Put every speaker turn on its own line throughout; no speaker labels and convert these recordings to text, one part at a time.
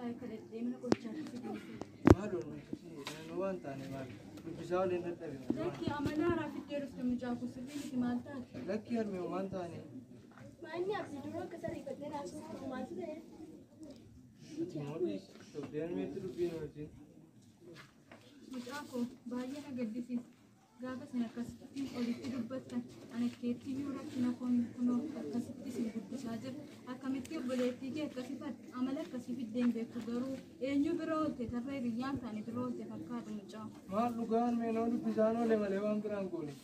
taa'e kadhadhee mana qorichaatti si geesse.
Maal oolmaa akkasii naannoo waan taane maal dubbisaa waliin dadhabe malee.
Lakki amala haaraa fiddee dhufte mucaa koo sirrii miti maal taate?
Lakki harmee waan taane.
Maanni abdii dura akka sariifattee naasuuf maaltu ta'e?
Ati immoo dhiisi. Sobdee harmeetti dubbiin wajjin.
Mucaa koo baay'ee na gaddisiisa. Gaafa isin akkasitti olitti dubbattan ana keetti iyyuu rakkina koon kunoo akkasitti isin guddisaa jira. Akkamitti obboleettii kee akkasifadhu amala akkasii fiddeen beektu garuu eenyu bira oolte tarra hiriyyaan taane bira oolte fakkaatu mucaa.
Maal dhugaa harmee nama dubbisaan oole malee waan biraan goone.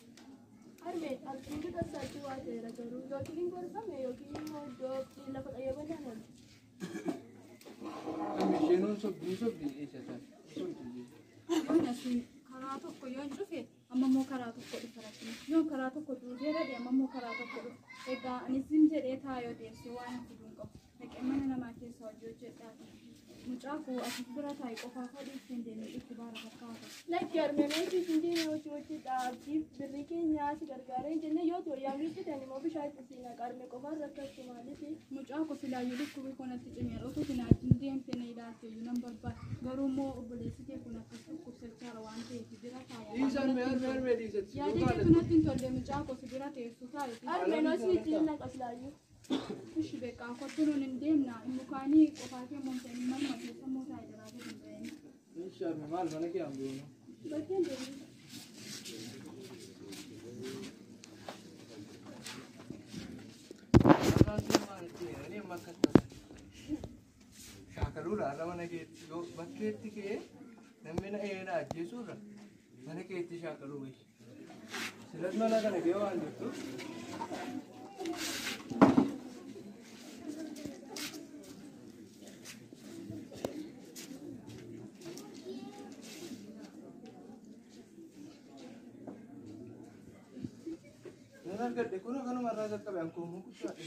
Harmee abdiin dura isaatti waa ta'eera garuu yookiin hin gorfame yookiin immoo iddoo abdiin lafa qayyabannaan oole.
Harmee isheen hoon sobdii sobdii dhiisa sana. Sobdii.
Yoon asiin karaa tokko yoon cufe amma immoo karaa tokko dhufa rakkina. Yoon karaa tokko duudee dhadhe amma immoo karaa tokko dhufa. Egaa anis zim jedhee taayoo deemsee waan hin fiduun qabu. Dhaqee mana namaa keessa hojii hojjedhaati. Mucaa koo asis bira taa'i qofaa koo dhiiftee hin deemin dhukkubaara fakkaata.
Lakki harmee meeshaa isin deemee hojii hojjedha abdiif birrii keenya si gargaaree jenne yoo ta'u yaa miidhitan immoo bishaan itti siinaa qarmee qofaan rakkattu maaliif?
Mucaa koo silaayyuu dhukkubi kun natti cimeera. Otoo sinaa wajjin deemtee na ilaalte iyyuu nan barbaada. Garuu immoo obboleessi kee kun akkas dhukkubsachaara waan ta'eef bira taa'i.
Dhiisa harmee harmee harmee dhiisatti.
Yaada keetu natti hin tolle mucaa koo si bira teessu taa'i.
Harmee noosni ittiin naqa silaayyuu.
Ishi beekaa kottu nuun hin deemna. Mukaanii qofaa kee immoo hin ta'in manuma keessa immoo taa'i daraa gadi hin ba'in.
Dhiisa harmee maal mana kee hambuunu.
Bakkeen deemee.
Har'aan sun maal itti jedhanii amma akkas taatan. Shaakaluudha har'a mana keetti yoo bakkeetti ka'ee namni na eenaa ajjeesuurra mana keetti shaakaluu wayya. Silas mana kana kee waan jirtuuf. Nan argadhe kun kanuma irraa jalqabe ankoomuu guddaadha.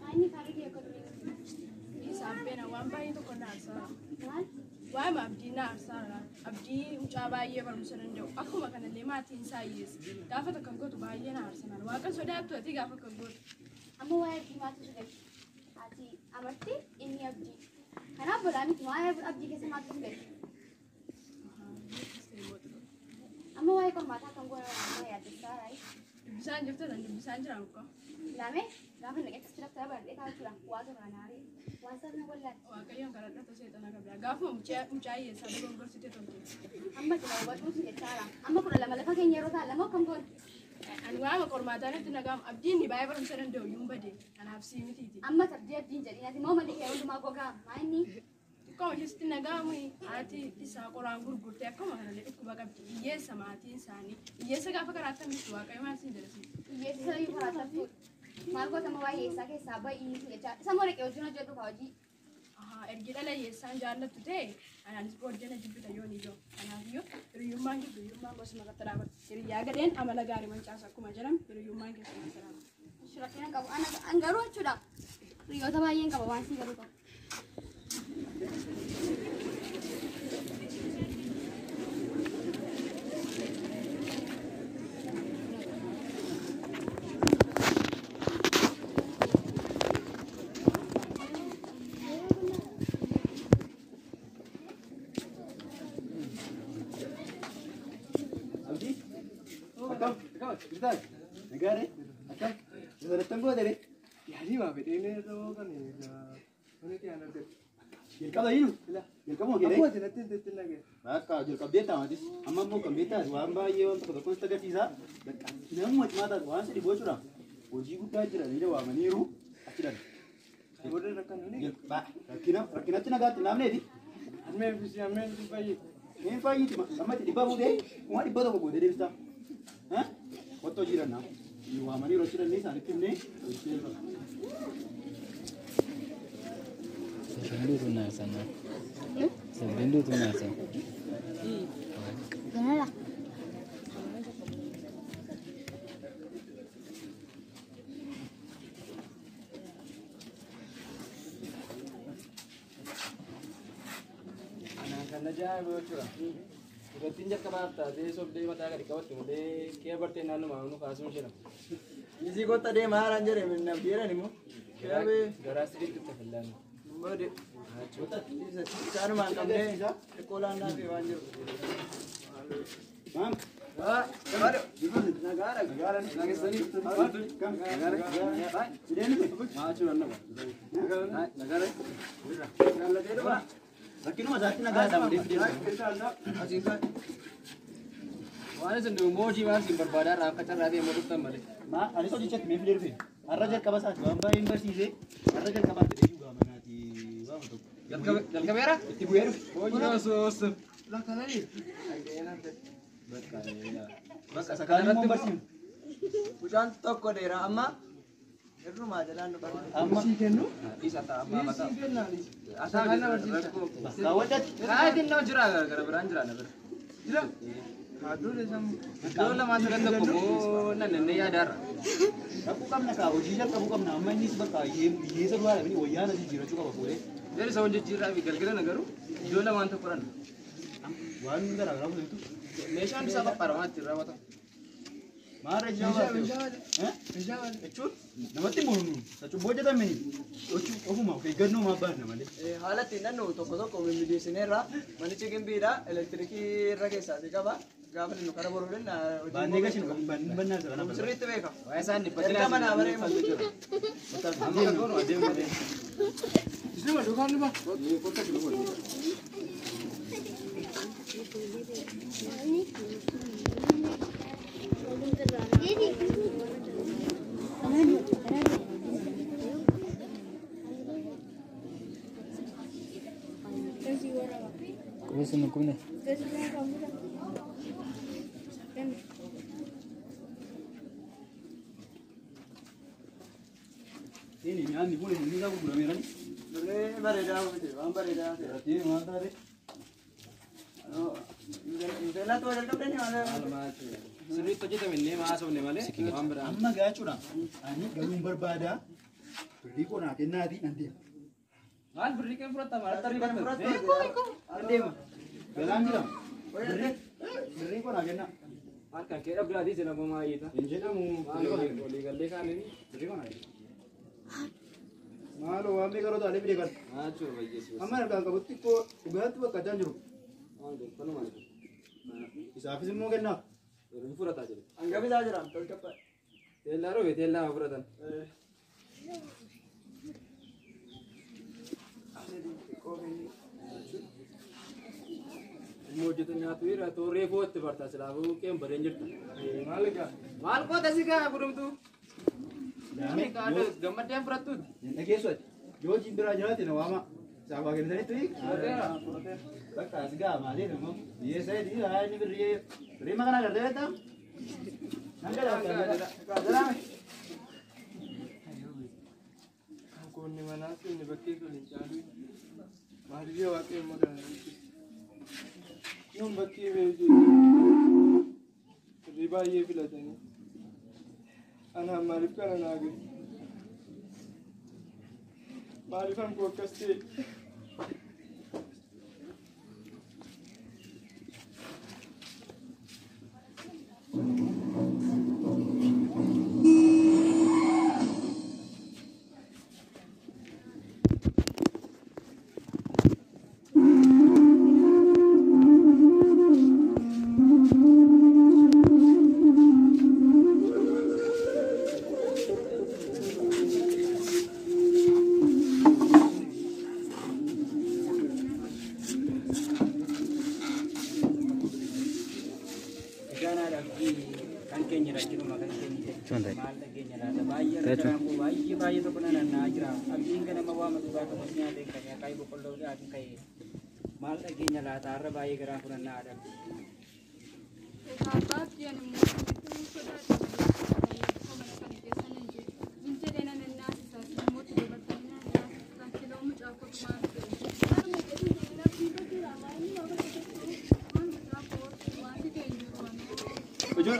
Maanni karaa kee akka durii.
Isaan beena waan baay'ee tokko na aarsaa. Waa'ima abdii na aarsaa. Abdii mucaa baay'ee barumsa danda'u. Akkuma kanallee maatiin isaa hiyyeessa. Gaafa tokko kan gootu baay'ee na aarsa. Waaqa sodaattu ati gaafa kan gootu.
Amma waa'ee abdii maaltu si galche? Ati amartii inni abdii. Kanaaf bolaa miti waa'ee abdii keessa maaltu si galche? Amma waa'ee qormaataa kan goona waan yaaddessaa raayi.
Dubbisaan jirtu tan dubbisaan jira muka.
Lame gaafa naqetti sirra sirra baradhee taa'uudha. Waa tokko naaree waan sana wallaatti.
Waaqayyoon kadhadhata seexana qabda. Gaafuma mucaa hiyyeessaa dogongorsite tolte.
Amma sila hubadhuu si jechaara. Amma 12 lafa keenya yeroo ta'an lama akkam goona?
Ani waa'ima qormaataa natti nagaam abdiin ni baay'ee barumsa danda'u iyyuu hin bade. Kanaaf sii mitiiti.
Amma abdii abdiin jedhin ati moo malli kee hundumaa gogaa maa inni?
Xiqqooma isheetti nagaamu haati isaa qoraan gurgurtee akkuma kanallee dhukkuba qabdi. Hiyyeessa maatiin isaanii. Hiyyeessa gaafa karaatti hambiftu waaqayyo maal siin jedha siin.
Hiyyeessa sabii karaatti haftuudha. Maal goota amma waa'ee hiyyeessaa keessaa ba'ii si jechaa. Isa moo dhaqee hojiin hojjedhu kaa hojii.
Ergi dhala hiyyeessaan jaallattu ta'e anaanis booddee na jibbita yoon ijoo. Kanaafiyyuu hiriyyummaan kee hiriyyummaan gosuma irratti dhaabata. Hiriyyaa gadheen amala gaarii mancaasa akkuma jedhamu hiriyyummaan kee suma irratti dhaabata.
Rakkina qabu. An garuu jechuudha. Hiriyoota baay'een qaba waan sii garuu qabu.
Abdii? Akkam? Jirtaa? Nagaadhe? Akkam? Dabalattan gootere?
Yaalii maa fedhee inni irra kan mana kee aan argadhe.
Jalqaba hiinu? Jalqabuma kee
Akkuma isin natti hin teettin nagee.
Bakka jalqabdee taamatis. Amma immoo kan beektaas waan baay'ee waan tokko tokko sitti agarsiisa. Bakka namuma cimaa taatu waan si dhibu jechuudha. Hojii guddaa jira ni waamaniiru achi dhala.
Booda rakkannu ni.
Rakkina rakkinatti nagaatti naamneeti.
Harmeen fi harmeen si fayyee.
Hin fayyiti ammatti dhibba fuutee kuma 100 gootee deebistaa. Qottoo jiran naa. Waamaniiru achi dhalli isaanitti himnee hojii jalqaba.
Dubartiin jalqabaaf taatee sobdee mataa gadi qabatte malee kee bartee naannoo nu kaasuun jira.
Isii kotta deemaa haaraan jedhe naaf dhiyeran immoo.
Garaa sirriitti itti fillaan.
Isaanumaan qabnee xiqqoo laannaa fi waan jiru.
Maam. Rakkinuma isaatti nagaa isaa malee fidee.
Waan isin hojii waan isin barbaadaa irraa akka carraa ta'e immoo dhuftan malee.
Maa anis hojichatti mee fidee dhufe. Har'a jalqaba isaati waan baay'ee hin barsiise. Har'a jalqabaatti deebi'u gaamanaati waama tokko.
Jalqabeera?
Itti bu'ee dhufe.
Hojii osoo osoo.
Bakka isa kaan immoo hin barsiifnu.
Mucaan tokko dheeraa amma irrumaa jalaan nu barbaada.
Amma
Isa ta'a amma mataa.
kaawwadhatti.
Kaatiin nama jira gara biraan jira na bira. Jira. Iddoo lamaa sadan tokko immoo nan nannee yaadaarra.
Rakkoo qabna kaa hojii jalqabuu qabna amma innis bakka hiyyeessa du'aa dhabanii wayyaa na jijjiirachuu qaba fuudhee.
Jari isa wal jijjiirraa fi galgala na garuu iddoo lamaan tokko dhan.
Waan garaa garaa fuudhetu.
Meeshaan isaa qophaa'aa ittiin raawwatamu.
Maarra ijaa baatee. Jechuun namatti mormu cubbuu hojjetame jechuun ofuma of eeggannoo maa baanna malee.
Haala ittiin dhannu tokko tokko mimmiidheessineerra manichi gimbiidha elektirikii irra keessaa si qaba gaafa nu kara boruudhaan
Baannee gashinu baannee bannaa isa kana.
sirriitti beeka.
Waa isaan dhibbatina.
Erga manaa baree malu jira.
Amma kan goonu adeemu malee. Isinuma duukaan dhufa.
Ini nyaanni kun inni isaa gurgurameera.
Birree bareedaa hojjete waan bareedaa ta'e.
Irratti maal taate?
Intalatti waa jalqabdanii maal
Sirriitti hojjetame illee maa haasofne malee waan biraa.
Amma gaachuudha. Ani galuun barbaada. Birrii koo naa kennaatii nan deema.
Maal birrii kan fudhatta maal tarii fudhatta?
Nan deema. Galaan jira. Birrii koo naa kennaa.
Maal kan kee dhabdaatii isin abbaa maayyiita.
Hin jedhamu.
Maal walii gallee kaaniin.
Birrii koo naa kennaa. Maaloo waan meeqa rootaa fide kan.
Maal jechuudha bayyeessi.
Amma harkaan qabutti xiqqoo dhugaatti bakka addaan jiru.
Maal beekamu maal.
Isaafis immoo kennaaf.
Yeroo fudhataa jira.
Hangafi isaa jira tolchappa.
Teellaa roobe teellaa fudhatan. Immoo hojjetu nyaatu irra tooree footti bartaa silaafuu qeen badeen jirtu. Maal egaa? Maal qoota si gaa gudumtu? Gammaddeen fudhattuuti.
Hin dhageessu ati. Yoo hojiin biraa jiraate na waama. Isaaf waa kennitanitti. Bakka as gaa maaliif immoo hiyyeessa hidhii haa inni birrii birrii maqaan agartee beektaa? Nan gala.
Konkoonni manaa seenne bakkee sun hin caalu. Maaliif waaqayyo maqaan Yoon bakkee beekee birrii baay'ee filatanii. Anaan maaliif kana naa gahe? Maaliif hankoo akkas ta'e?
Kan keenya rakkinuma kan keenya maal dhageenya laata baay'ee rakkinaa koo baay'ee baay'ee tokko na nannaa jira abdiin ganama waama dhugaa tokkos nyaateen kan akaayii boqqolloo dhaatiin ka'e maal dhageenya laata har'a baay'ee garaa fudhannaa haadha.
Egaa abbaa abdiin immoo sirriitti sodaadha malee mana kana keessa nan jiru. Hin jedhee nan naasisa.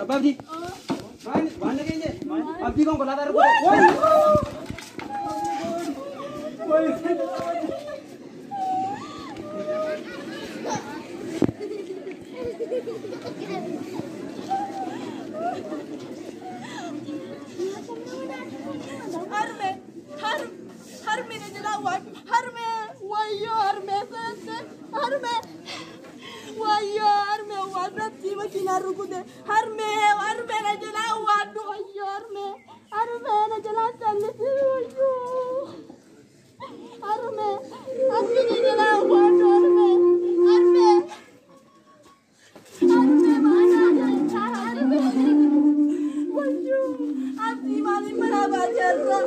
Abbaa Abdii. Maal waan dhageenye? Abdii konkolaataa rukute. Wayi!
Harme, harme, harme na jalaa waan harme wayyoo harme seente harme wayyoo harme waan rabbii makiinaa rukute harme harme na jalaa waan wayyoo harme harme na jalaa callisi wayyoo harme harme na jalaa waan harme harme harme maanaa harme wayyoo abdii maaliin manaa baateerra.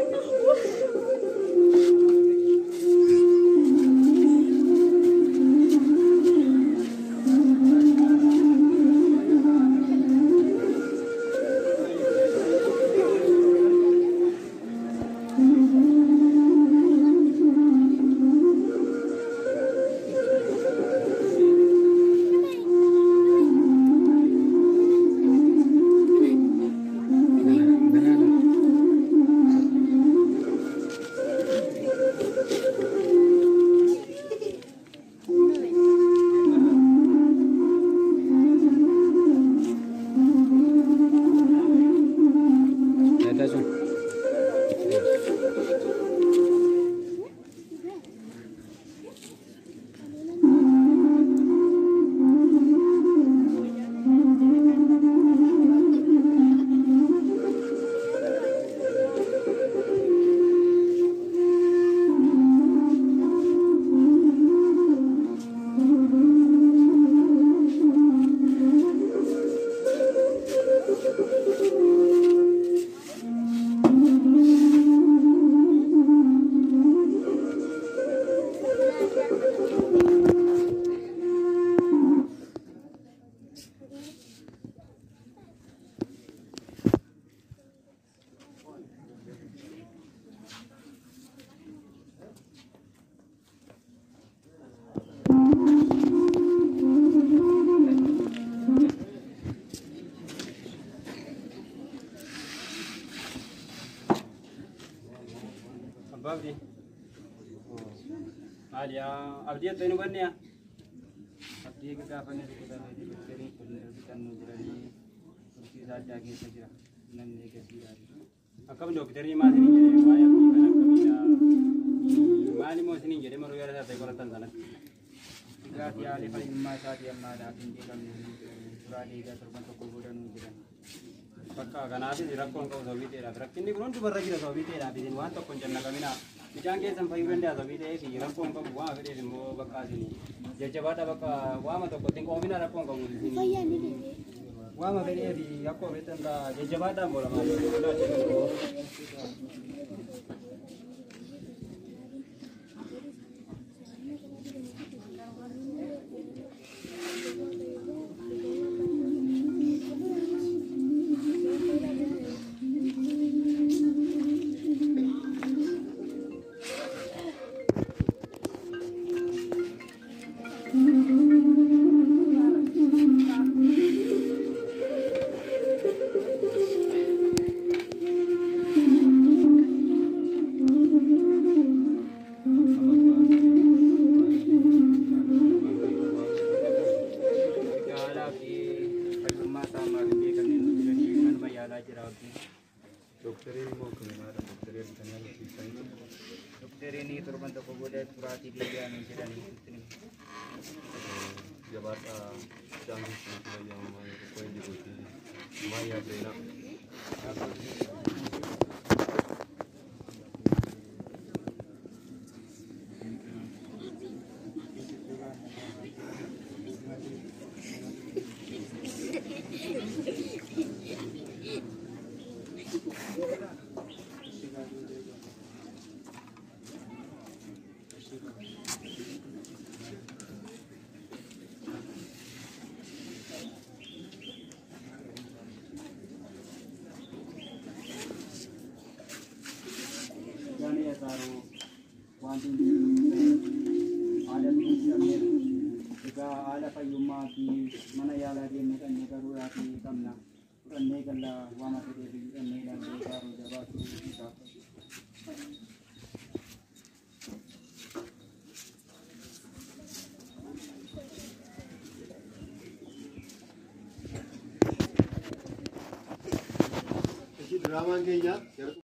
Abbaa Abdii. Maali yaa Abdii attee nu banne yaa? Abdii gaafa inni rukutamee doktoriin kun fixannoo jiranii tursiisaa addaa keessa jira. Namni eegasiidha. Akkam doktorii maal isiniin jedhee waa'ee abdii kana akkamiidha? Maal immoo isiniin jedhee maruu yaada isaa ta'e qoratan sanatti? Dhugaatii haalli fayyummaa isaatii ammaadhaaf hin beekamne turaa deegaa torban tokko booda nuu jedhan. Bakka kanaafis rakkoon qabu sababii ta'eedhaaf rakkinni kun hundumarra jira sababii ta'eedhaaf isin waan tokko hin jannaqaminaa. Mucaan keessan fayyuu danda'a sababii ta'eef rakkoon qabu waan fedheef immoo bakka isin jajjabaadha bakka waama tokko ittiin qoomina rakkoon qabu isin. Waama fedheef akkuma beektan ta'a jajjabaadhaan boola maali. Yaalaa fi fayyummaa isaa ammaaf hin beekamne nu jiranii manuma yaalaa jira abdiin.
Doktariin immoo akkamiidha? Doktarii argitanii agarsiisanii.
Doktoriin torban tokko booda turaatii deebi'aa nu jedhanii nutti himu.
Jabaadhaa mucaan keessanitti fayyadamaa tokko hin jiruuti. Maal yaaddeenaa?
Yaani wanti haala miidhamneef egaa haala fayyummaa fi mana yaalaa deemnee dhannee garuudhaaf qabna. Fudhannee galla waama fedhee fi fudhannee ilaallee gaaruu jabaatu isaa.
Diraamaan keenya.